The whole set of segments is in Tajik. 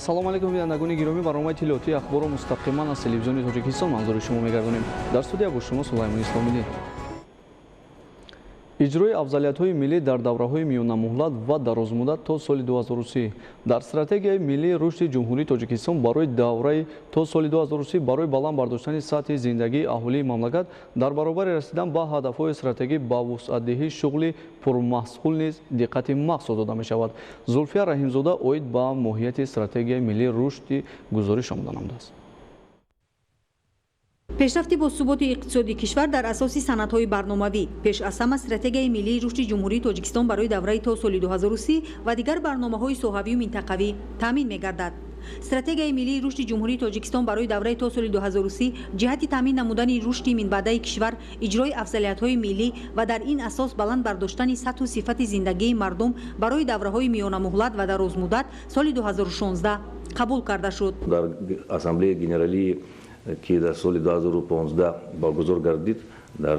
Ассалому алайкум, бинандагони гиромӣ. Барномаи иттилоотии Ахборро мустақиман аз телевизиони Тоҷикистон манзури шумо мегардонем. Дар студия бо шумо Сулаймон Исломиддин. Иҷрои афзалиятҳои миллӣ дар давраҳои миёнамуҳлат ва дарозмуддат то соли 2030. Дар стратегияи миллии рушди Ҷумҳурии Тоҷикистон барои давраи то соли 2030 барои баланд бардоштани сатҳи зиндагии аҳолии мамлакат дар баробари расидан ба ҳадафҳои стратегӣ ба вусъатдиҳии шуғли пурмаҳсул низ диққати махсус дода мешавад. Зулфия Раҳимзода оид ба моҳияти стратегияи миллии рушди гузориш омода намудааст. Пешрафти босуботи иқтисодии кишвар дар асоси санадҳои барномавӣ, пеш аз ҳама стратегияи миллии рушди Ҷумҳурии Тоҷикистон барои давраи то соли 2030 ва дигар барномаҳои соҳавию минтақавӣ таъмин мегардад. Стратегияи миллии рушди Ҷумҳурии Тоҷикистон барои давраи то соли 2030 ҷиҳати таъмин намудани рушди минбаъдаи кишвар, иҷрои афзалиятҳои миллӣ ва дар ин асос баланд бардоштани сатҳу сифати зиндагии мардум барои давраҳои миёнамуҳлат ва дарозмуддат соли 2016 қабул карда шуд. Дар Ассамблеяи Генералии, ки дар соли 2015 баргузор гардид дар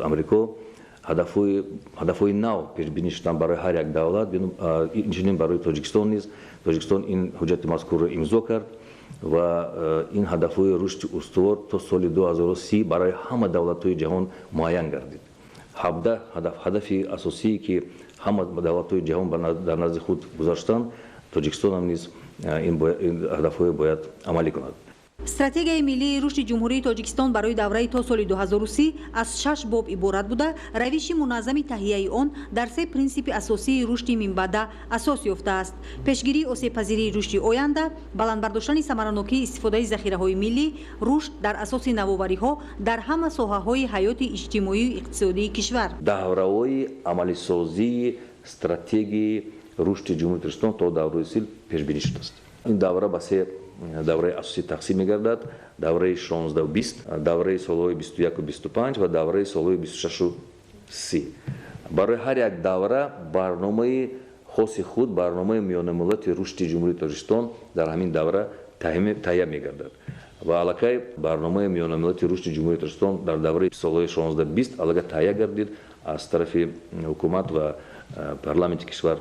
Амрико, ҳадафҳои нав пешбинӣ шуданд барои ҳар як давлат, инчунин барои Тоҷикистон низ. Тоҷикистон ин ҳуҷҷати мазкурро имзо кард ва ин ҳадафҳои рушди устувор то соли 2030 барои ҳама давлатҳои ҷаҳон муайян гардид. 17 ҳадаф, ҳадафи асосие, ки ҳама давлатҳои ҷаҳон дар назди худ гузаштанд, Тоҷикистонам низ ин ҳадафҳое бояд амалӣ кунад. Стратегияи миллии рушди Ҷумҳурии Тоҷикистон барои давраи то соли 2030 аз шаш боб иборат буда, равиши муназзами таҳияи он дар се принсипи асосии рушди минбаъда асос ёфтааст: пешгирии осебпазирии рушди оянда, баланд бардоштани самаранокии истифодаи захираҳои миллӣ, рушд дар асоси навовариҳо дар ҳама соҳаҳои ҳаёти иҷтимоию иқтисодии кишвар. Давраҳои амалисозии стратегияи рушди Ҷумҳурии Тоҷикистон то давраи 30 пешбинӣ шудааст. Ин давра ба се давраи асосӣ тақсим мегардад: давраи 16-20, давраи солҳои 21-25 ва давраи солҳои 26-30. Барои ҳар як давра барномаи хоси худ, барномаи миёнамуҳлати рушди Ҷумҳурии Тоҷикистон дар ҳамин давра таҳия мегардад ва аллакай барномаи миёнамуҳлати рушди Ҷумҳурии Тоҷикистон дар давраи солҳои 16-20 аллакай таҳия гардид, аз тарафи ҳукумат ва парламенти кишвар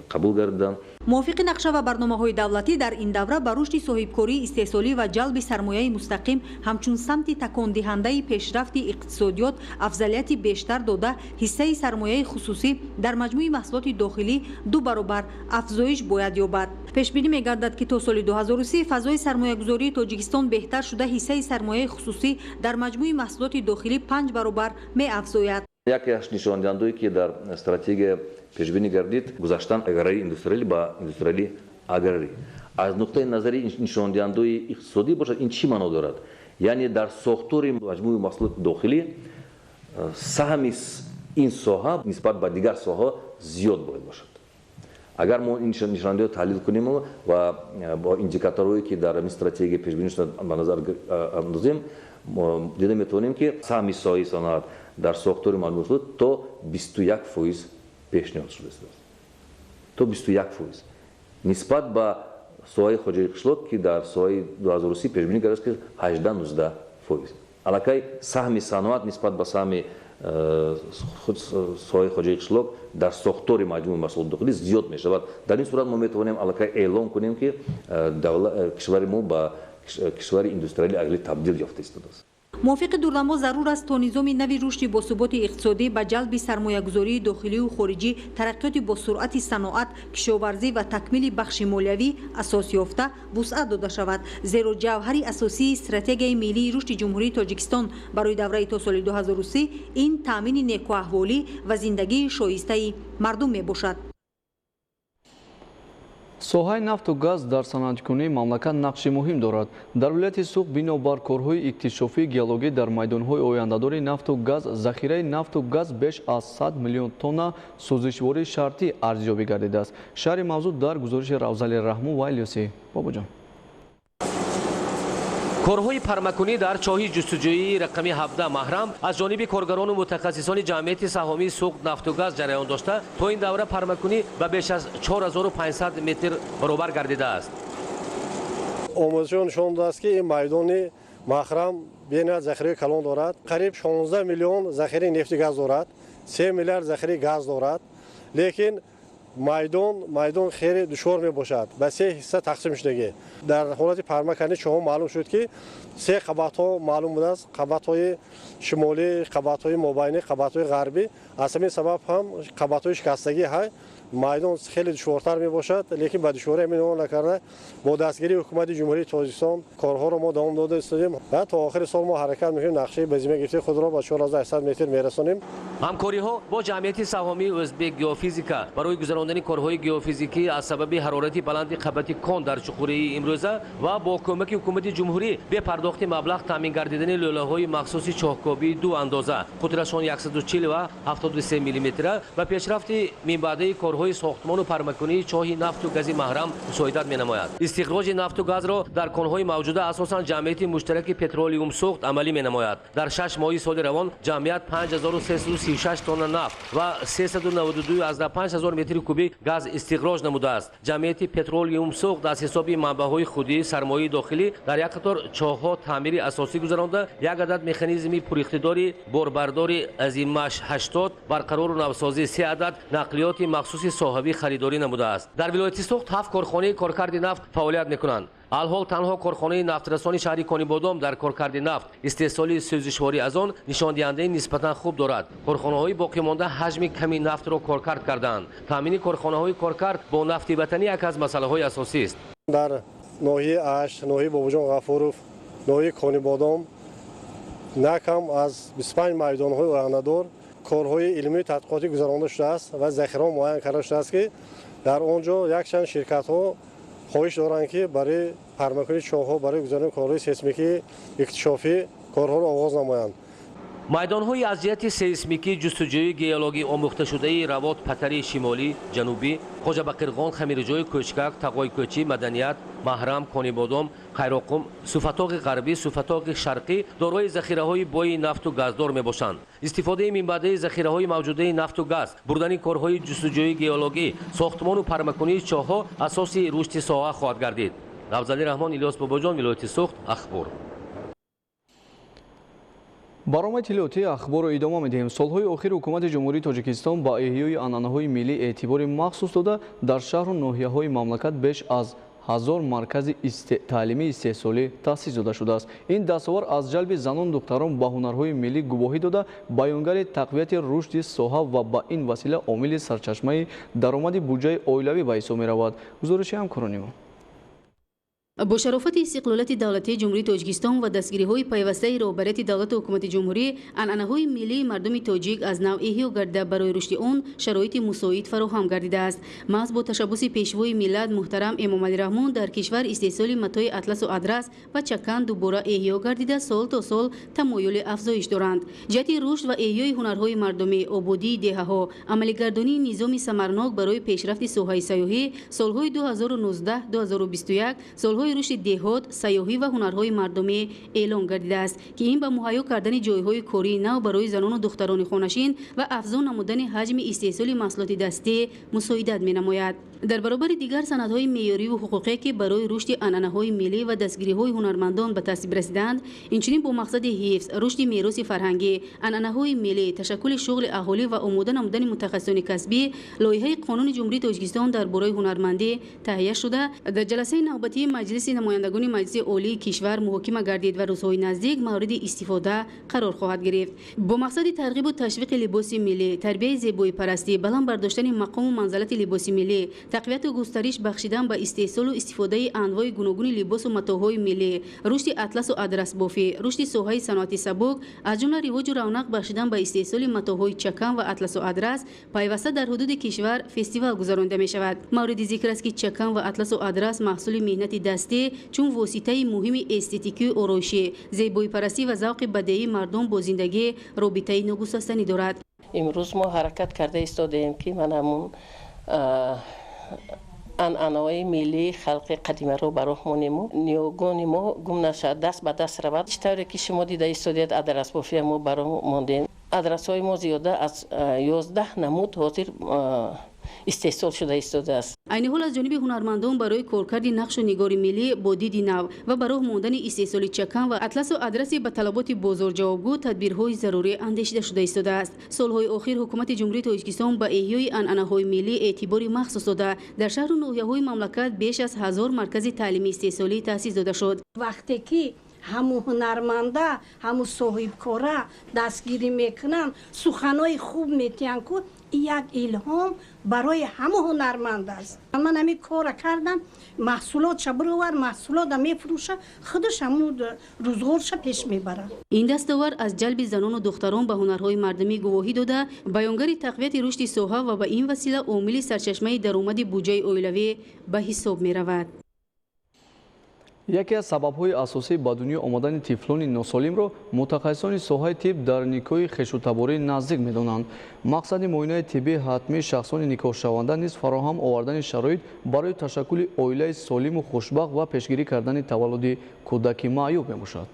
қабул гардиданд. Мувофиқи нақша ва барномаҳои давлатӣ, дар ин давра ба рушди соҳибкории истеҳсолӣ ва ҷалби сармояи мустақим ҳамчун самти такондиҳандаи пешрафти иқтисодиёт афзалияти бештар дода, ҳиссаи сармояи хусусӣ дар маҷмӯи маҳсулоти дохилӣ ду баробар афзоиш бояд ёбад. Пешбинӣ мегардад, ки то соли 2030 фазои сармоягузории Тоҷикистон беҳтар шуда, ҳиссаи сармояи хусусӣ дар маҷмӯи маҳсулоти дохилӣ панҷ баробар меафзояд. Яке аз нишондиҳандаое, ки дар стратегия пешбинӣ гардид, гузаштан аграрии индустриалӣ ба индустриалӣ аграрӣ. Аз нуқтаи назари нишондиҳандаои иқтисодӣ бошад, ин чӣ маъно дорад? Яъне дар сохтори маҷмӯи маҳсулоти дохилӣ саҳми ин соҳа нисбат ба дигар соҳаҳо зиёд бояд бошад. Агар мо ин нишондиҳандаро таҳлил кунем ва бо индикаторҳое, ки дар ин стратегия пешбинӣ шуда, ба назар андозем, дида метавонем, ки саҳми соҳаи саноат дар сохтори маҷмӯи маҳсулот то 21% пешниҳод шудааст, то 21% нисбат ба соҳаи хоҷагии қишлоқ, ки дар соҳаи 2030 пешбинӣ кардааст, ки 18-19%. Аллакай саҳми саноат нисбат ба саҳми соҳаи хоҷагии қишлоқ дар сохтори маҷмӯи маҳсулоти дохилӣ зиёд мешавад. Дар ин сурат мо метавонем аллакай эълон кунем, ки кишвари мо ба кишвари индустриалии аграрӣ табдил ёфта истодааст. Мувофиқи дурнамо, зарур аст, то низоми нави рушди босуботи иқтисодӣ ба ҷалби сармоягузории дохилию хориҷӣ, тараққиёти босуръати саноат, кишоварзӣ ва такмили бахши молиявӣ асос ёфта, вусъат дода шавад, зеро ҷавҳари асосии стратегияи миллии рушди Ҷумҳурии Тоҷикистон барои давраи то соли 2030 ин таъмини некуаҳволӣ ва зиндагии шоистаи мардум мебошад. Соҳаи нафту газ дар саноаткунии мамлакат нақши муҳим дорад. Дар вилояти Суғд бинобар корҳои иктишофии геологӣ дар майдонҳои ояндадори нафту газ захираи нафту газ беш аз 100 миллион тонна сӯзишвории шартӣ арзёбӣ гардидааст. Шарҳи мавзӯъ дар гузориши Равзали Раҳму ва Илёси Бобоҷон. Корҳои пармакунӣ дар чоҳи ҷустуҷӯии рақами 17 Маҳрам аз ҷониби коргарону мутахассисони ҷамъияти саҳомии Суғд нафту газ ҷараён дошта, то ин давра пармакунӣ ба беш аз 4500 метр баробар гардидааст. Омӯзишҳо нишон додааст, ки ин майдони Маҳрам бениҳоят захираи калон дорад. Қариб 16 миллион захираи нефти газ дорад, 3 миллиард захираи газ дорад, лекин Майдон хеле душвор мебошад, ба се ҳисса тақсим шудагӣ. Дар ҳолати парма кардани чоҳҳо маълум шуд, ки се қабатҳо маълум будааст: қабатҳои шимолӣ, қабатҳои мобайнӣ, қабатҳои ғарбӣ. Аз ҳамин сабаб ҳам қабатҳои шикастагӣ ҳай. Майдон хеле душвортар мебошад, лекин ба душворӣ ҳамин накарда, бо дастгирии ҳукумати Ҷумҳурии Тоҷикистон корҳоро мо давом дода истодем ва то охири сол мо ҳаракат мекунем, нақшаи ба зимма гирифтаи худро ба 4800 метр мерасонем. Ҳамкориҳо бо ҷамъияти саҳомии Ӯзбек геофизика барои гузарондани корҳои геофизикӣ аз сабаби ҳарорати баланди қабати кон дар чуқурии имрӯза ва бо кӯмаки ҳукумати ҷумҳурӣ бепардохти маблағ таъмин гардидани лӯлаҳои махсуси чоҳкобии ду андоза, қутрашон 140 ва 73 миллиметра ва пешрафти минбаъдаи корҳои сохтмону пармакунии чоҳи нафту гази Маҳрам мусоидат менамояд. Истихроҷи нафту газро дар конҳои мавҷуда асосан ҷамъияти муштараки Петролиум Суғд амалӣ менамояд. Дар 6 моҳи соли равон ҷамъият 5336 тонна нафт ва 392,5 ҳазор метри кубӣ газ истихроҷ намудааст. Ҷамъияти Петролиум Суғд аз ҳисоби манбаъҳои худӣ, сармояи дохилӣ дар як қатор чоҳҳо таъмири асосӣ гузаронда, як адад механизми пуриқтидори борбардори Азимаш 80, барқарору навсозии се адад нақлиёти махсуси соҳавӣ харидорӣ намудааст. Дар вилояти Суғд 7 корхонаи коркарди нафт фаъолият мекунанд. Алҳол танҳо корхонаи нафтрасони шаҳри Конибодом дар коркарди нафт, истеҳсоли сӯзишворӣ аз он нишондиҳандаи нисбатан хуб дорад. Корхонаҳои боқимонда ҳаҷми ками нафтро коркард кардаанд. Таъмини корхонаҳои коркард бо нафти ватанӣ як аз масъалаҳои асосист. Дар ноҳияи Ашт, ноҳияи Бобоҷон Ғафуров, ноҳияи Конибодом на кам аз 25 майдонҳои ояндадор корҳои илмии тадқиқотӣ гузаронда шудааст ва захираҳо муайян карда шудааст, ки дар он ҷо якчанд ширкатҳо хоҳиш доранд, ки барои пармакунии чоҳҳо, барои гузаронидани корҳои сейсмикӣ иктишофӣ корҳоро оғоз намоянд. Майдонҳои аз ҷиҳати сейсмикӣ ҷустуҷӯи геологӣ омӯхташудаи Равот, Патари шимолӣ, ҷанубӣ, Хоҷабақирғон, Хамириҷои Кӯчкак, Тағойкӯчӣ, Маданият, Маҳрам, Конибодом, Қайроқум, Суфатоғи ғарбӣ, Суфатоғи шарқӣ дорои захираҳои бои нафту газдор мебошанд. Истифодаи минбаъдаи захираҳои мавҷудаи нафту газ, бурдани корҳои ҷустуҷӯи геологӣ, сохтмону пармакунии чоҳҳо асоси рушди соҳа хоҳад гардид. Ғавзалӣ Раҳмон, Илёс Бобоҷон, вилояти Суғд, Ахбор. Барномаи иттилоотии Ахборро идома медиҳем. Солҳои охир ҳукумати Ҷумҳурии Тоҷикистон ба эҳёи анъанаҳои миллӣ эътибори махсус дода, дар шаҳру ноҳияҳои мамлакат беш аз 1000 маркази таълимии истеҳсолӣ таъсис дода шудааст. Ин дастовар аз ҷалби занону духтарон ба ҳунарҳои миллӣ гувоҳӣ дода, баёнгари тақвияти рушди соҳа ва ба ин васила омили сарчашмаи даромади буҷаи оилавӣ ба ҳисоб меравад. Гузориши ҳамкорони мо. Бо шарофати истиқлолияти давлатии Ҷумҳурии Тоҷикистон ва дастгириҳои пайвастаи роҳбарияти давлату ҳукумати ҷумҳурӣ, анъанаҳои миллии мардуми тоҷик аз нав эҳё гардида, барои рушди он шароити мусоид фароҳам гардидааст. Маҳз бо ташаббуси пешвои миллат муҳтарам Эмомалӣ Раҳмон дар кишвар истеҳсоли матои атласу адрас ва чакан дубора эҳё гардида, сол то сол тамоюли афзоиш доранд. Ҷиҳати рушд ва эҳёи ҳунарҳои мардумӣ, ободии деҳаҳо, амалигардонии низоми самарнок барои пешрафти соҳаи сайёҳӣ солҳои 2019-2021 солҳои рушди деҳот, сайёҳӣ ва ҳунарҳои мардумӣ эълон гардидааст, ки ин ба муҳайё кардани ҷойҳои кории нав барои занону духтарони хонашин ва афзун намудани ҳаҷми истеҳсоли маҳсулоти дастӣ мусоидат менамояд. Дар баробари дигар санадҳои меъёриву ҳуқуқе, ки барои рушди анъанаҳои миллӣ ва дастгириҳои ҳунармандон ба тасвиб расидаанд, инчунин бо мақсади ҳифз, рушди мероси фарҳангӣ, анъанаҳои миллӣ, ташаккули шуғли аҳолӣ ва омода намудани мутахассисони касбӣ лоиҳаи қонуни Ҷумҳурии Тоҷикистон дар бораи ҳунармандӣ таҳия шуда, дар ҷаласаи навбатии Маҷлиси намояндагони Маҷлиси Олии кишвар муҳокима гардид ва рӯзҳои наздик мавриди истифода қарор хоҳад гирифт. Бо мақсади тарғибу ташвиқи либоси миллӣ, тарбияи зебоипарастӣ, баланд бардоштани мақому манзалати либоси миллӣ, тақвияту густариш бахшидан ба истеҳсолу истифодаи анвои гуногуни либосу матоъҳои миллӣ, рушди атласу адрасбофӣ, рушди соҳаи саноати сабук, аз ҷумла ривоҷу равнақ бахшидан ба истеҳсоли матоъҳои чакан ва атласу адрас, пайваста дар ҳудуди кишвар фестивал гузаронида мешавад. Мавриди зикр аст, ки чакан ва атласу адрас маҳсули меҳнати дастӣ чун воситаи муҳими эстетикию ороишӣ, зебоипарастӣ ва завқи бадеии мардум бо зиндагӣ робитаи ногусастанӣ дорад. Имрӯз мо ҳаракат карда истодаем, ки ман ҳамун анъанаҳои миллии халқи қадимаро ба роҳ монему ниёгони мо гум нашавад, даст ба даст равад. Чӣ тавре ки шумо дида истодед, адрасбофия мо ба роҳ мондем. Адрасҳои мо зиёда аз 11 намуд ҳозир. Истеҳсол шуда истодааст. Айни ҳол аз ҷониби ҳунармандон барои коркарди нақшу нигори миллӣ бо диди нав ва ба роҳ мондани истеҳсоли чакан ва атласу адраси ба талаботи бозор ҷавобгӯ тадбирҳои зарурӣ андешида шуда истодааст. Солҳои охир Ҳукумати Ҷумҳурии Тоҷикистон ба эҳёи анъанаҳои миллӣ эътибори махсус дода, дар шаҳру ноҳияҳои мамлакат беш аз 1000 маркази таълими истеҳсолӣ таъсис дода шуд. Вақте ки ҳамун ҳунарманда, ҳамун соҳибкора дастгирӣ мекунанд, суханои хуб метиҳанд, ку як илҳом барои ҳамун ҳунарманд аст. Ман ҳамин кора кардам, маҳсулотша бировар, маҳсулота мефурӯша, худаш ҳамун рӯзғорша пеш мебарад. Ин дастовард аз ҷалби занону духтарон ба ҳунарҳои мардумӣ гувоҳӣ дода, баёнгари тақвияти рушди соҳа ва ба ин васила омили сарчашмаи даромади буҷаи оилавӣ ба ҳисоб меравад. Яке аз сабабҳои асосии ба дунё омадани тифлони носолимро мутахассисони соҳаи тиб дар никоҳи хешутабории наздик медонанд. Мақсади муоинаи тиббии ҳатмии шахсони никоҳшаванда низ фароҳам овардани шароит барои ташаккули оилаи солиму хушбахт ва пешгирӣ кардани таваллуди кӯдаки маъюб мебошад.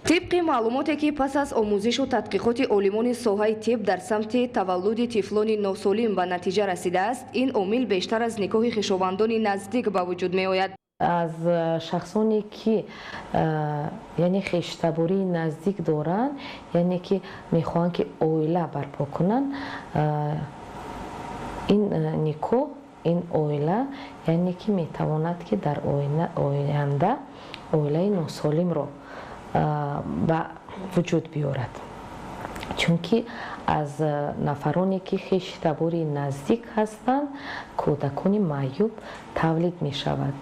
Тибқи маълумоте, ки пас аз омӯзишу тадқиқоти олимони соҳаи тиб дар самти таваллуди тифлони носолим ба натиҷа расидааст, ин омил бештар аз никоҳи хешовандони наздик ба вуҷуд меояд. Аз шахсоне ки, яъне, хештабории наздик доранд, яъне ки мехоҳанд, ки оила барпо кунанд, ин никоҳ, ин оила, яъне ки метавонад, ки дар оянда оилаи носолимро ба вуҷуд биёрад, чунки аз нафароне, ки хештабори наздик ҳастанд, кӯдакони маъюб тавлид мешавад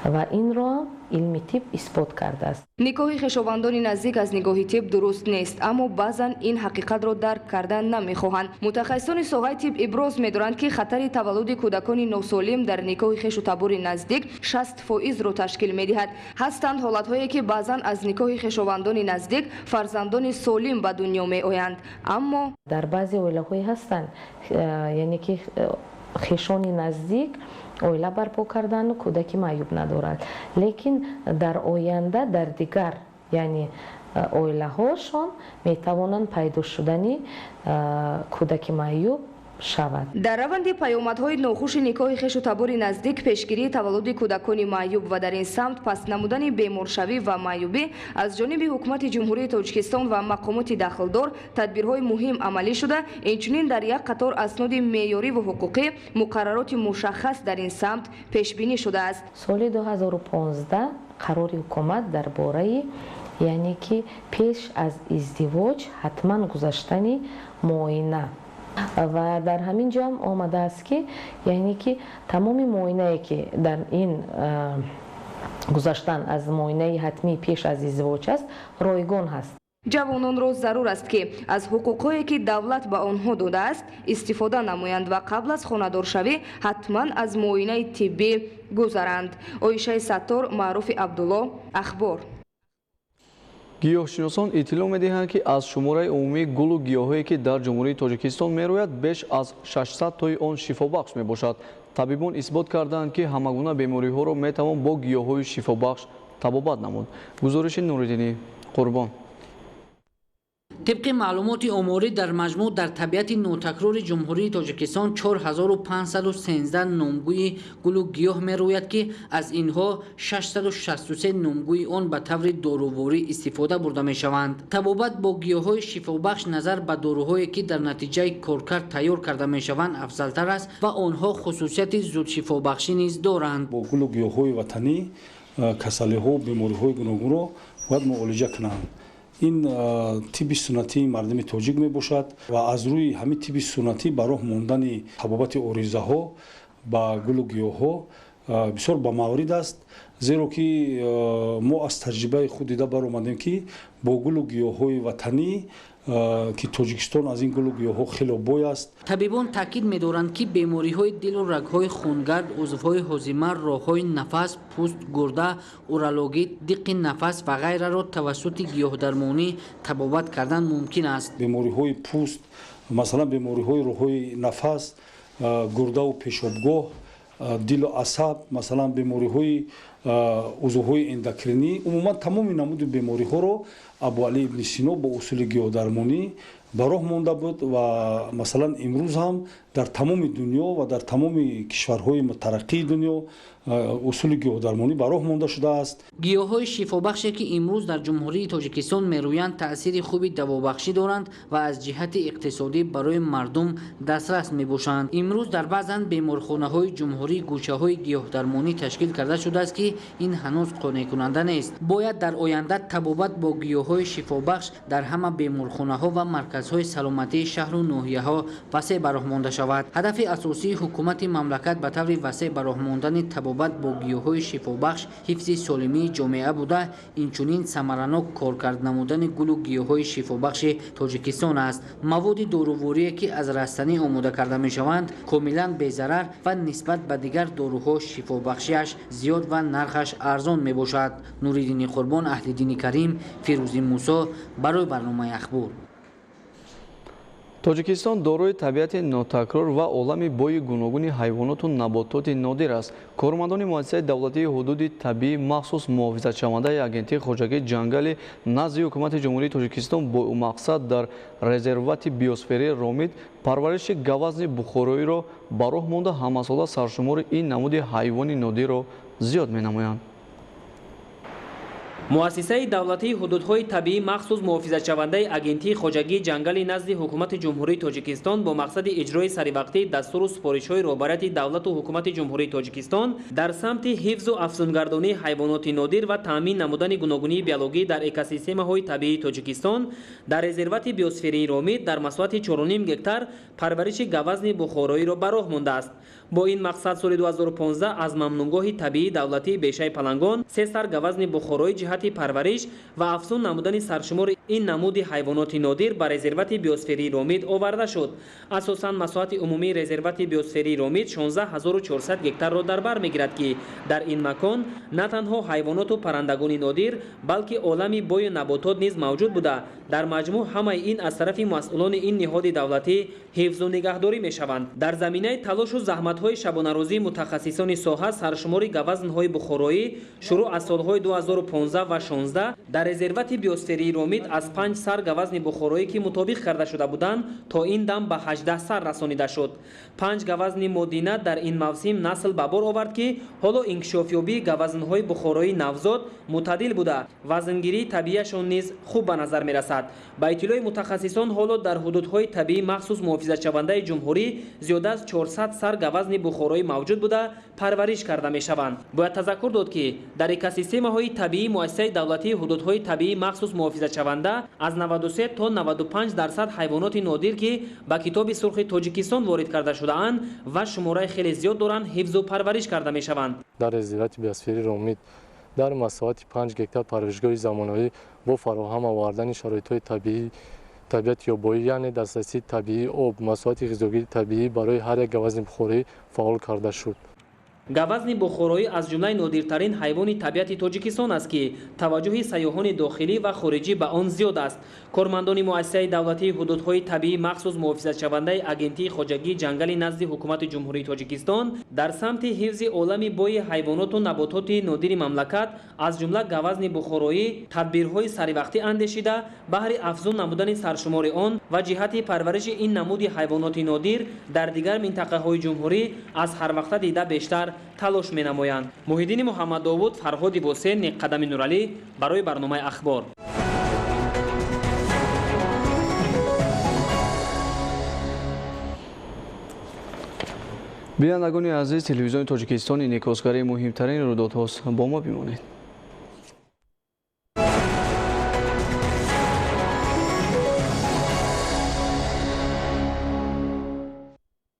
ва инро ҳам илми тиб исбот кардааст. Никоҳи хешовандони наздик аз нигоҳи тиб дуруст нест, аммо баъзан ин ҳақиқатро дарк кардан намехоҳанд. Мутахассисони соҳаи тиб иброз медоранд, ки хатари таваллуди кӯдакони носолим дар никоҳи хешу табори наздик 60%-ро ташкил медиҳад. Ҳастанд ҳолатҳое, ки баъзан аз никоҳи хешовандони наздик фарзандони солим ба дунё меоянд, аммо дар баъзе оилаҳое ҳастанд, яъне ки хешони наздик оила барпо кардану кӯдаки маъюб надорад, лекин дар оянда дар дигар, яъне, оилаҳошон метавонанд пайдо шудани кӯдаки маъюб шавад. Дар раванди паёмадҳои нохуши никоҳи хешу табори наздик, пешгирии таваллуди кӯдакони маъюб ва дар ин самт паст намудани беморшавӣ ва маъюбӣ аз ҷониби Ҳукумати Ҷумҳурии Тоҷикистон ва мақомоти дахлдор тадбирҳои муҳим амалӣ шуда, инчунин дар як қатор асноди меъёриву ҳуқуқӣ муқаррароти мушаххас дар ин самт пешбинӣ шудааст. Соли 2015 қарори ҳукумат дар бораи, яъне ки, пеш аз издивоҷ ҳатман гузаштани муоина ва дар ҳамин ҷо ҳам омадааст, ки, яъне ки, тамоми муоинае, ки дар ин гузаштан аз муоинаи ҳатмии пеш аз издивоҷ аст, ройгон ҳаст. Ҷавононро зарур аст, ки аз ҳуқуқҳое, ки давлат ба онҳо додааст, истифода намоянд ва қабл аз хонадоршавӣ ҳатман аз муоинаи тиббӣ гузаранд. Оишаи Саттор, Маъруфи Абдулло, Ахбор. Гиёҳшиносон иттилоъ медиҳанд, ки аз шумораи умумии гулу гиёҳое, ки дар Ҷумҳурии Тоҷикистон мерӯяд, беш аз 600 тои он шифобахш мебошад. Табибон исбот карданд, ки ҳама гуна бемориҳоро метавон бо гиёҳҳои шифобахш табобат намуд. Гузориши Нуриддини Қурбон. Тибқи маълумоти оморӣ, дар маҷмӯъ дар табиати нотакрори Ҷумҳурии Тоҷикистон 4513 номгӯи гулу гиёҳ мерӯяд, ки аз инҳо 663 номгӯи он ба таври доруворӣ истифода бурда мешаванд. Табобат бо гиёҳҳои шифобахш назар ба доруҳое, ки дар натиҷаи коркард тайёр карда мешаванд, афзалтар аст ва онҳо хусусияти зудшифобахшӣ низ доранд. Бо гулу гиёҳҳои ватанӣ касалиҳо, бемориҳои гуногунро бояд муолиҷа кунанд. Ин тибби суннатии мардуми тоҷик мебошад ва аз рӯи ҳамин тибби суннатӣ ба роҳ мондани табобати оризаҳо ба гулу гиёҳҳо бисёр ба маврид аст, зеро ки мо аз таҷрибаи худ дида баромадем, ки бо гулу гиёҳҳои ватанӣ, ки Тоҷикистон аз ин гулу гиёҳҳо хело бой аст. Табибон таъкид медоранд, ки бемориҳои дилу рагҳои хунгард, узвҳои ҳозима, роҳҳои нафас, пӯст, гурда, урологӣ, диққи нафас ва ғайраро тавассути гиёҳдармонӣ табобат кардан мумкин аст. Бемориҳои пӯст, масалан, бемориҳои роҳҳои нафас, гурдаву пешобгоҳ, дилу асаб, масалан, бемориҳои узвҳои эндокринӣ, умуман тамоми намуди бемориҳоро Абуалӣ ибни Сино бо усули гиёҳдармонӣ ба роҳ монда буд ва масалан имрӯз ҳам дар тамоми дунё ва дар тамоми кишварҳои тараққии дунё усули гиёҳдармонӣ ба роҳ монда шудааст. Гиёҳҳои шифобахше ки имрӯз дар Ҷумҳурии Тоҷикистон мерӯянд таъсири хуби давобахшӣ доранд ва аз ҷиҳати иқтисодӣ барои мардум дастрас мебошанд. Имрӯз дар баъзан беморхонаҳои ҷумҳурӣ гӯшаҳои гиёҳдармонӣ ташкил карда шудааст, ки ин ҳанӯз қонеъкунанда нест. Бояд дар оянда табобат бо гиёҳҳои шифобахш дар ҳама беморхонаҳо ва марказҳои саломатии шаҳру ноҳияҳо васеъ ба роҳ монда шавад. Ҳадафи асосии ҳукумати мамлакат ба таври васеъ ба роҳ мондани табобат бо гиёҳҳои шифобахш ҳифзи солимии ҷомеа буда, инчунин самаранок коркард намудани гулу гиёҳҳои шифобахши Тоҷикистон аст. Маводи доруворие ки аз растанӣ омода карда мешаванд, комилан безарар ва нисбат ба дигар доруҳо шифобахшиаш зиёд ва нархаш арзон мебошад. Нуриддини Қурбон, Аҳлиддини Карим, Фирӯзи Мусо барои барномаи Ахбор. Тоҷикистон дорои табиати нотакрор ва олами бои гуногуни ҳайвоноту набототи нодир аст. Кормандони муассисаи давлатии ҳудуди табиӣ махсус муҳофизатшавандаи Агентии хоҷагии ҷангали назди ҳукумати Ҷумҳурии Тоҷикистон бо мақсад дар резервати биосферии Ромит парвариши гавазни бухороиро ба роҳ монда ҳамасола саршумори ин намуди ҳайвони нодирро зиёд менамоянд. Муассисаи давлатии ҳудудҳои табиӣ махсус муҳофизатшавандаи Агентии хоҷагии ҷангали назди ҳукумати Ҷумҳурии Тоҷикистон бо мақсади иҷрои саривақтии дастуру супоришҳои роҳбарияти давлату ҳукумати Ҷумҳурии Тоҷикистон дар самти ҳифзу афзунгардонии ҳайвоноти нодир ва таъмин намудани гуногунии биологӣ дар экосистемаҳои табиии Тоҷикистон дар резервати биосферии Ромит дар масоҳати 4,5 гектар парвариши гавазни бухороиро ба роҳ мондааст. Бо ин мақсад соли 2015 аз мамнуъгоҳи табиии давлатии Бешаи Палангон 3 сар гавазни бухороӣ ҷиҳати парвариш ва афзун намудани саршумори ин намуди ҳайвоноти нодир ба резервати биосферии Ромит оварда шуд. Асосан масоҳати умумии резервати биосферии Ромит 16400 гектарро дар бар мегирад, ки дар ин макон на танҳо ҳайвоноту паррандагони нодир, балки олами бою наботот низ мавҷуд буда. Дар маҷмӯъ ҳамаи ин аз тарафи масъулони ин ниҳоди давлатӣ ҳифзу нигаҳдорӣ мешаванд. Дар заминаи талошу заҳматҳои шабонарӯзии мутахассисони соҳа саршумори гавазнҳои бухороӣ шурӯъ аз солҳои 2015 ва 16 дар резервати биосферии Ромит аз 5 сар гавазни бухороӣ, ки мутобиқ карда шуда буданд, то ин дам ба 18 сар расонида шуд. 5 гавазни модина дар ин мавсим насл ба бор овард, ки ҳоло инкишофёбии гавазнҳои бухороии навзод мӯътадил буда, вазнгирии табиияшон низ хуб ба назар мерасад. Ба иттилои мутахассисон, ҳоло дар ҳудудҳои табиӣ махсус муҳофизатшавандаи ҷумҳурӣ зиёда аз 400 сар гавазни бухороӣ мавҷуд буда, парвариш карда мешаванд. Бояд тазаккур дод, ки дар экосистемаҳои табиӣ муассисаи давлатии ҳудудҳои табиӣ махсус муҳофизатшаванда аз 93 то 95% ҳайвоноти нодир, ки ба Китоби сурхи Тоҷикистон ворид карда шудаанд ва шумораи хеле зиёд доранд, ҳифзу парвариш карда мешаванд. Дар резервати биосферии Ромит дар масоҳати 5 гектар парваришгоҳи замонавӣ бо фароҳам овардани шароитҳои табиӣ, табиати ёбоӣ, яъне дастрасии табиии об, масоҳати ғизогирии табиӣ барои ҳар як гавазни бухороӣ фаъол карда шуд. Гавазни бухороӣ аз ҷумлаи нодиртарин ҳайвони табиати Тоҷикистон аст, ки таваҷҷӯҳи сайёҳони дохилӣ ва хориҷӣ ба он зиёд аст. Кормандони муассисаи давлатии ҳудудҳои табиӣ махсус муҳофизатшавандаи Агентии хоҷагии ҷангали назди ҳукумати Ҷумҳурии Тоҷикистон дар самти ҳифзи олами бои ҳайвоноту набототи нодири мамлакат, аз ҷумла гавазни бухороӣ, тадбирҳои саривақтӣ андешида, баҳри афзун намудани саршумори он ва ҷиҳати парвариши ин намуди ҳайвоноти нодир дар дигар минтақаҳои ҷумҳурӣ аз ҳарвақта дида бештар талош менамоянд. Муҳиддини Муҳаммаддовуд, Фарҳоди Восен, Қадами Нуралӣ барои барномаи Ахбор. Бинандагони азиз, телевизиони Тоҷикистон инъикосгари муҳимтарин рӯйдодҳост. Бо мо бимонед.